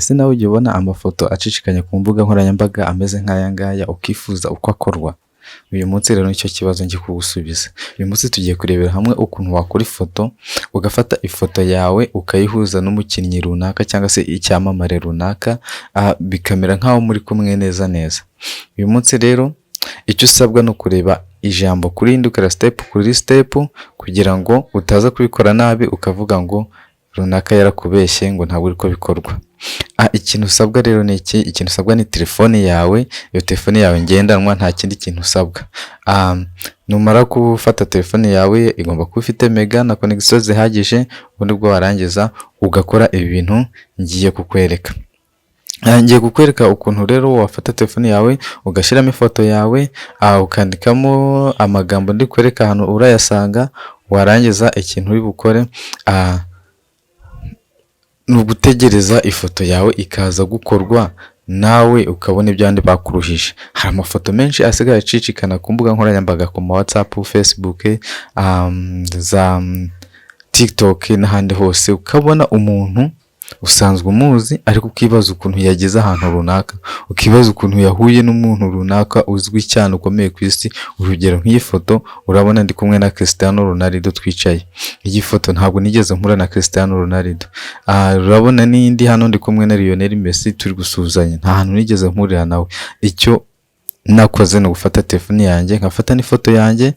Ese nawe ujya ubona amafoto acicikanya ku mbuga nkoranyambaga ameze nk'aya ngaya, ukifuza uko akorwa? Uyu munsi rero nicyo kibazo ngiye kugusubiza. Uyu munsi tugiye kurebera hamwe ukuntu wakora ifoto, ugafata ifoto yawe ukayihuza n'umukinnyi runaka cyangwa se icyamamare runaka, bikamera nk'aho muri kumwe neza neza. Uyu munsi rero icyo usabwa ni ukureba ijambo kuri rindi, ukareba step kuri step, kugira ngo utaza kubikora nabi ukavuga ngo runaka yarakubeshye, ngo ntabwo ariko bikorwa. Ikintu usabwa rero ni iki? Ikintu usabwa ni telefone yawe, iyo telefone yawe ngendanwa, nta kindi kintu usabwa. Numara gufata telefone yawe, igomba kuba ifite mega na connexion zihagije, ubundi bwo warangiza ugakora ibi bintu ngiye kukwereka. Ngiye kukwereka ukuntu rero wafata telefone yawe, ugashyiramo ifoto yawe, ukandikamo amagambo ndi kwereka ahantu urayasanga, warangiza ikintu uri bukore ni ugutegereza ifoto yawe ikaza gukorwa, nawe ukabona ibyo abandi bakuruhije. Hari amafoto menshi asigaye acicikana ku mbuga nkoranyambaga, ku ma WhatsApp, Facebook, za TikTok n'ahandi hose, ukabona umuntu usanzwe umuzi ariko ukibaza ukuntu yageze ahantu runaka, ukibaza ukuntu yahuye n'umuntu runaka uzwi cyane ukomeye ku isi. Urugero nk'iyi foto urabona ndi kumwe na Cristiano Ronaldo twicaye. Iyi foto ntabwo nigeze mpura na Cristiano Ronaldo. Urabona n'indi hano ndi kumwe na Lionel Messi turi gusuhuzanya, nta hantu nigeze mpurira nawe. Icyo nakoze ni ugufata telefone yanjye, nkafata n'ifoto yanjye,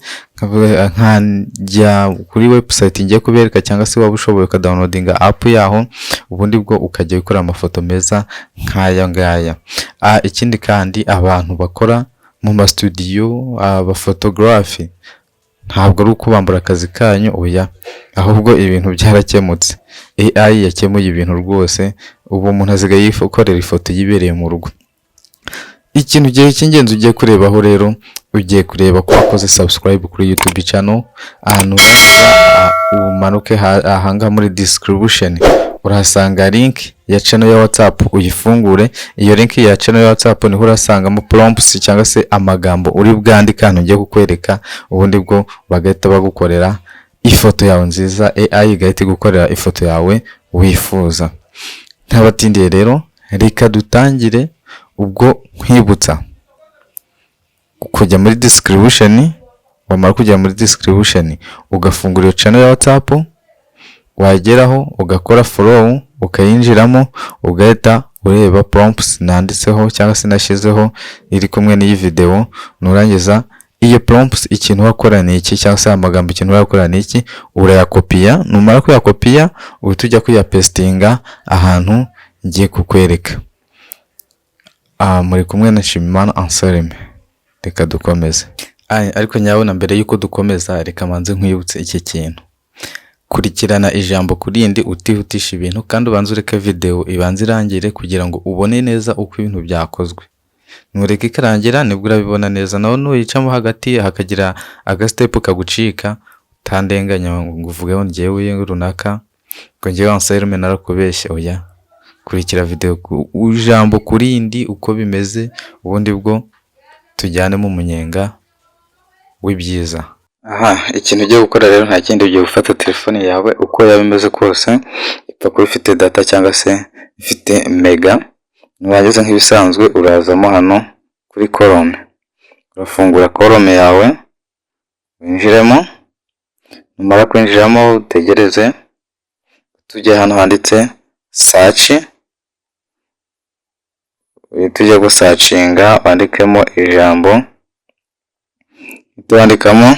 nkajya kuri website ngiye kubereka, cyangwa se waba ushoboye ukadownloadinga app yaho, ubundi bwo ukajya wikorera amafoto meza nk'aya ngaya. Ikindi kandi, abantu bakora mu masitudiyo, abafotogarafi, ntabwo ari ukubambura akazi kanyu, oya, ahubwo ibintu byarakemutse. AI yakemuye ibintu rwose, ubu umuntu asigaye yikorera ifoto yibereye mu rugo. Ikintu ugiye cy'ingenzi ugiye kurebaho rero, ugiye kureba ko wakoze subscribe kuri YouTube channel, ahantu umanuke ahangaha muri description urahasanga link ya channel ya WhatsApp, uyifungure. Iyo link ya channel ya WhatsApp niho urasangamo prompts cyangwa se amagambo uri bwandike ahantu ugiye kukwereka, ubundi bwo bagahita bagukorera ifoto yawe nziza, AI igahita igukorera ifoto yawe wifuza. Ntabatindiye rero, reka dutangire. Ubwo nkwibutsa kujya muri description, wamara kujya muri description ugafungura iyo channel ya WhatsApp, wageraho ugakora follow, ukayinjiramo, ugahita ureba prompts nanditseho cyangwa se nashyizeho iri kumwe n'iyi video. Nurangiza iyo prompts, ikintu wakora ni iki, cyangwa se amagambo ikintu wakora ni iki? Urayakopiya, numara kuyakopiya uhita ujya kuyapastinga ahantu ngiye kukwereka. Muri kumwe na Nshimiyimana Anselme, reka dukomeze. Ariko nyabona mbere y'uko dukomeza, reka manze nkwibutse iki kintu: kurikirana ijambo ku rindi, utihutisha ibintu, kandi ubanze ureke video ibanze irangire kugira ngo ubone neza uko ibintu byakozwe. Nureka ikarangira nibwo urabibona neza, naho nuyicamo hagati hakagira agastep kagucika, utandenganya ngo uvuge ngo njyewe runaka, ngo njyewe Anselme narakubeshye, oya. Kurikira video ijambo ku rindi uko bimeze, ubundi bwo tujyane mu munyenga w'ibyiza. Aha ikintu ugiye gukora rero nta kindi, ugiye gufata telefone yawe uko yaba imeze kose, ipfa kuba ifite data cyangwa se ifite mega, nurangiza nk'ibisanzwe urazamo hano kuri Chrome, urafungura Chrome yawe winjiremo, numara kwinjiramo utegereze tujye hano handitse search, uhite ujya gusearchinga wandikemo ijambo, uhite wandikamo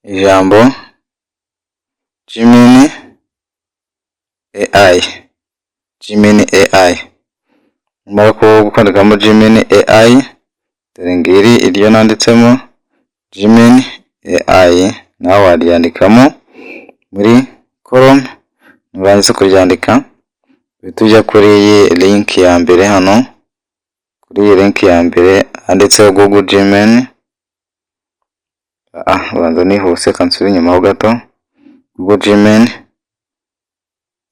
ijambo Gemini AI, Gemini AI. Numara kwandikamo Gemini AI, dore ngiri iryo nanditsemo Gemini AI, nawe waryandikamo muri Chrome, nurangiza kuryandika uhite ujya kuri iyi link ya mbere hano, kuri iyi link ya mbere handitseho Google Gemini, banza nihuse kansubire inyuma ho gato, Google Gemini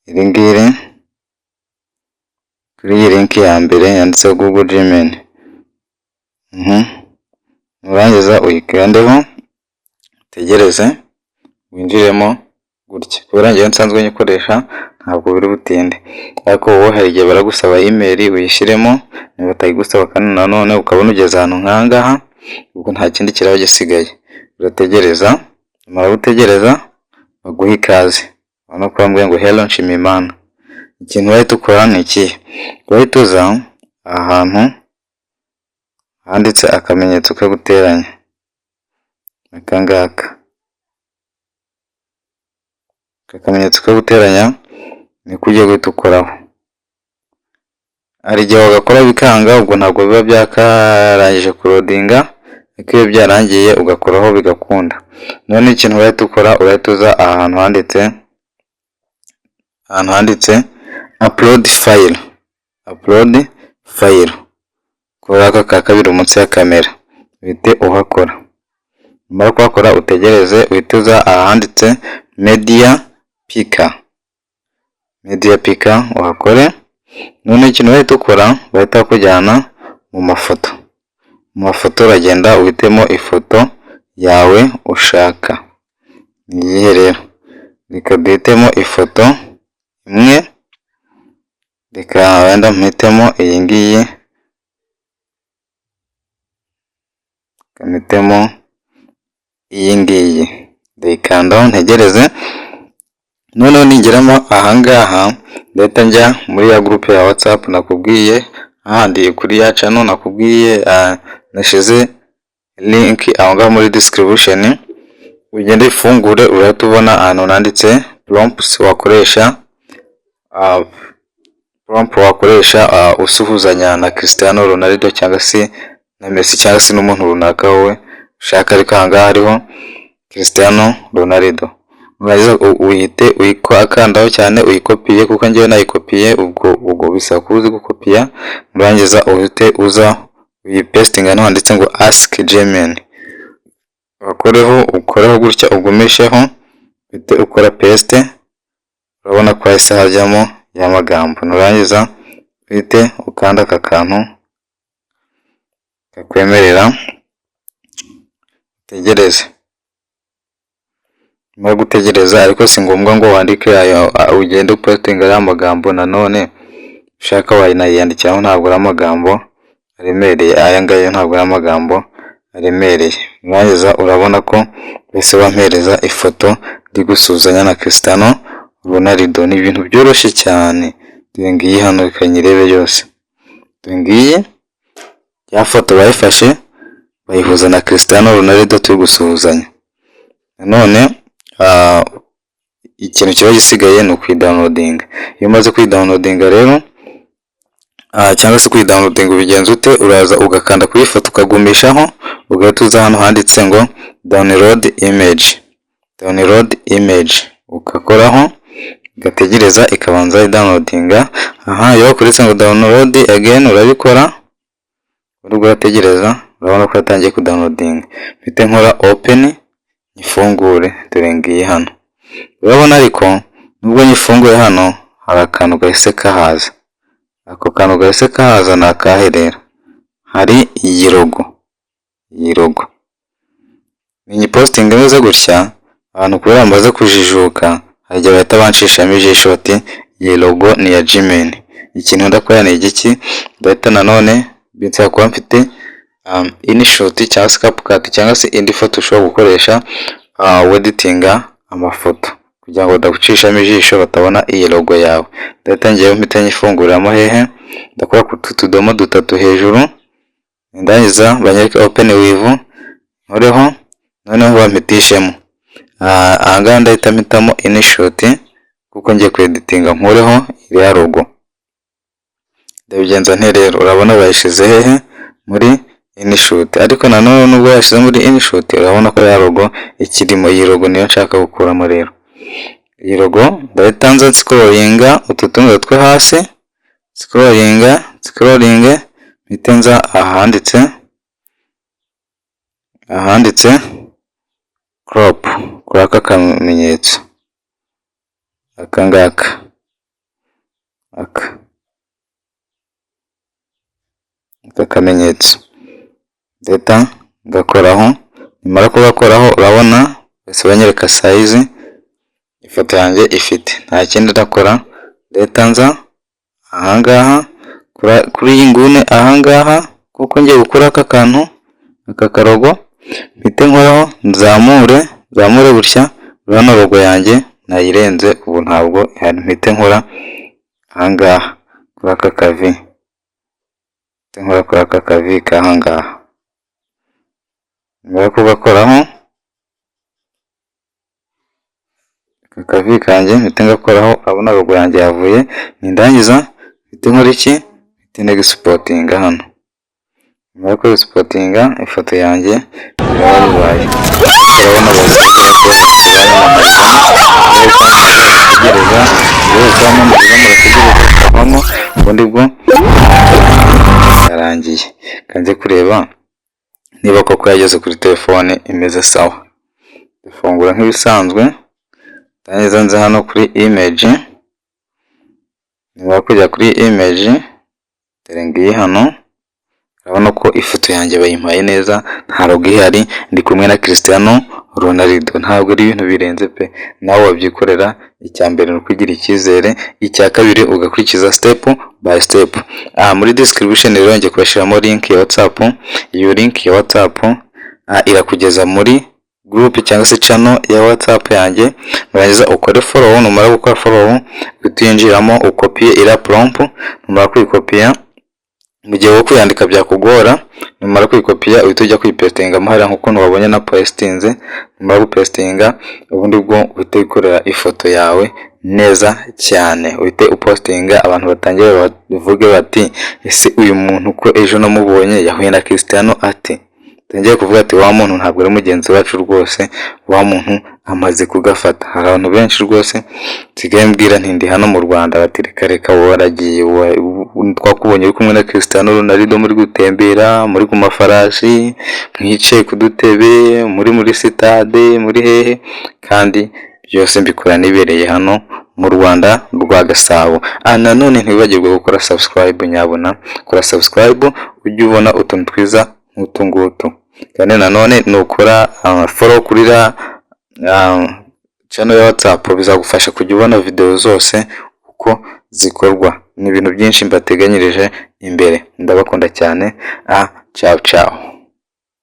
iri ngiri, kuri iyi link ya mbere yanditseho Google Gemini, nurangiza uyikandeho utegereze winjiremo gutya, kubera njyewe nsanzwe nyikoresha nta Ntabwo biri butinde, ariko wowe hari igihe baragusaba email, uyishyiremo. Niba batayigusaba kandi nanone ukabona ugeze ahantu nk'aha ngaha, ubwo nta kindi kiraba gisigaye, urategereza. Numara gutegereza baguhe ikaze. Urabona ko bambwiye ngo "Hello Nshimiyimana". Ikintu urahita ukora ni ikihe? Urahita uza ahantu handitse akamenyetso ko guteranya, aka ngaka. Aka kamenyetso ko guteranya niko ugiye guhita ukoraho. Hari igihe wagakora bikanga, ubwo ntabwo biba byakarangije kuloadinga, ariko iyo byarangiye ugakoraho bigakunda. None ikintu urahita ukora, urahita uza ahantu handitse upload file, upload file, kuri aka ka kabiri munsi ya kamera, uhite uhakora. Numara kuhakora utegereze, uhite uza ahanditse media picker, media picker uhakore. None ikintu urahita ukora, bahita bakujyana mu mafoto. Mu mafoto uragenda uhitemo ifoto yawe ushaka. Ni iyihe rero? Reka duhitemo ifoto imwe, reka wenda mpitemo iyi ngiyi, reka mpitemo iyi ngiyi, ndayikandaho ntegereze. Noneho ningeramo aha ngaha, ndahita njya muri ya groupe ya WhatsApp nakubwiye, hahandi kuri ya channel nakubwiye nashize link aho ngaho muri description. Ugende uyifungure, urahita ubona ahantu nanditse prompts wakoresha, prompt wakoresha usuhuzanya na Cristiano Ronaldo cyangwa se na Messi cyangwa se n'umuntu runaka wowe ushaka, ariko aha ngaha hariho Cristiano Ronaldo. Nurangiza uhite uyikandaho cyane uyikopiye, kuko njyewe nayikopiye. Ubwo bisaba kuba uzi gukopiya. Nurangiza uhite uza uyipastinga hano handitse ngo "Ask Gemini", ukoreho, ukoreho gutya, ugumisheho, uhite ukora paste. Urabona ko hahise hajyamo ya magambo. Nurangiza uhite ukanda aka kantu kakwemerera, utegereze. Nyuma yo gutegereza, ariko si ngombwa ngo wandike ayo, ugende upastinga ariya magambo. Nanone ushaka wanayiyandikiraho, ntabwo ari amagambo aremereye aya ngaya, ntabwo ari amagambo aremereye. Nurangiza urabona ko bahise bampereza ifoto ndi gusuhuzanya na Cristiano Ronaldo. Ni ibintu byoroshye cyane. Dore ngiyi hano, reka nyirebe yose. Dore ngiyi ya foto, bayifashe bayihuza na Cristiano Ronaldo turi gusuhuzanya. Nanone ikintu kiba gisigaye ni ukuyidownloadinga. Iyo umaze kuyidownloadinga rero, cyangwa se kuyidownloadinga ubigenza ute? Uraza ugakanda kuri iyi foto, ukagumishaho, ugahita uza hano handitse ngo "Download image", download image, ugakoraho, ugategereza ikabanza idownloadinga. Aha iyo bakweretse ngo "Download again", urabikora, ubwo urategereza. Urabona ko yatangiye kudownloadinga. Mpite nkora open, nyifungure. Dore ngiyi hano, urabona. Ariko nubwo nyifunguye hano, hari akantu gahise kahaza. Ako kantu gahise kahaza ni akahe rero? Hari iyi logo. Iyi logo ninyipostinga imeze gutya, abantu kubera bamaze kujijuka, hari igihe bahita banshishamo ijisho bati "Iyi logo ni iya Gemini". Ikintu ndakora ni igiki? Ndahita nanone binsaba kuba mfite InShot cyangwa se CapCut cyangwa se indi foto ushobora gukoresha weditinga amafoto, kugira ngo badagucishamo ijisho, batabona iyi logo yawe. Ndahita ngewe mpita nyifunguriramo hehe? Ndakora ku tudomo dutatu hejuru, ndangiza banyereke "Open with", nkoreho, noneho bampitishemo. Aha ngaha ndahita mpitamo InShot kuko ngiye kweditinga nkureho iriya logo. Ndabigenza nte rero? Urabona bayishyize hehe? Muri InShot. Ariko nanone nubwo yashyize muri InShot, urabona ko ya logo ikirimo. Iyi logo niyo nshaka gukuramo rero. Iyi logo ndahita nza nscrollinga utu tundi two hasi, scrollinga, scrollinge, mpite nza ahanditse crop, kuri aka kamenyetso aka ngaka, aka kamenyetso ndahita ngakoraho. Nimara kugakoraho, urabona bahise banyereka size ifoto yanjye ifite. Nta kindi ndakora. Ndahita nza ahangaha kuri iyi nguni ahangaha, kuko ngiye gukura aka kantu, aka karogo, mpite nkoraho, nzamure, nzamure gutya. Urabona logo yanjye nayirenze, ubu ntabwo ihari. Mpite nkora ahangaha kuri aka kavi, mpite nkora kuri aka kavi k'ahangaha. Nimara kugakoraho aka kavi kanjye, mpite ngakoraho, urabona logo yanjye yavuye. Nindangiza mpite nkora iki? Mpite nexportinga hano. Nimara kwexportinga, ifoto yanjye biraba bibaye. Urabona bahise bavuga ko banyamamarizamo. Murategereza, iyo kwamamariza, murategereza bikavamo, ubundi bwo yarangiye. Kanze kureba niba koko yageze kuri telefone imeze sawa. Ndafungura nk'ibisanzwe, ndangiza nze hano kuri image. Nimara kujya kuri image, dore ngiyi hano. Urabona ko ifoto yanjye bayimpaye neza, nta logo ihari, ndi kumwe na Cristiano Ronaldo. Ntabwo ari ibintu birenze pe, nawe wabyikorera. Icya mbere ni ukugira icyizere, icya kabiri ugakurikiza step by step. Aha muri description rero ngiye kubashyiramo link ya WhatsApp. Iyo link ya WhatsApp irakugeza muri group cyangwa se channel ya WhatsApp yanjye. Nurangiza ukore follow. Numara gukora follow, uhite uyinjiramo, ukopiye iriya prompt. Numara kuyikopiya, mu gihe wo kuyandika byakugora, numara kuyikopiya uhita ujya kuyipastingamo hariya nk'uko wabonye na pastinze. Numara gupastinga, ubundi bwo uhite wikorera ifoto yawe neza cyane, uhite upostinga, abantu batangire bavuge bati: "Ese uyu muntu ko ejo namubonye yahuye na Cristiano?" Ati tangiye kuvuga ati: "Wa muntu ntabwo ari mugenzi wacu rwose, wa muntu amaze kugafata." Hari abantu benshi rwose nsigaye mbwira nti ndi hano mu Rwanda, bati: "Reka reka, wowe waragiye, twakubonye uri kumwe na Cristiano Ronaldo, muri gutembera muri ku mafarashi, mwicaye ku dutebe, muri sitade, muri hehe." Kandi byose mbikora nibereye hano mu Rwanda rwa Gasabo. Ah, nanone ntiwibagirwe gukora subscribe, nyabuna kora subscribe ujye ubona utuntu twiza nk'utu ngutu. Kandi nanone nukora follow kuri ra channel ya WhatsApp, bizagufasha kujya ubona video zose uko zikorwa. Ni ibintu byinshi mbateganyirije imbere. Ndabakunda cyane. Ah, ciao ciao.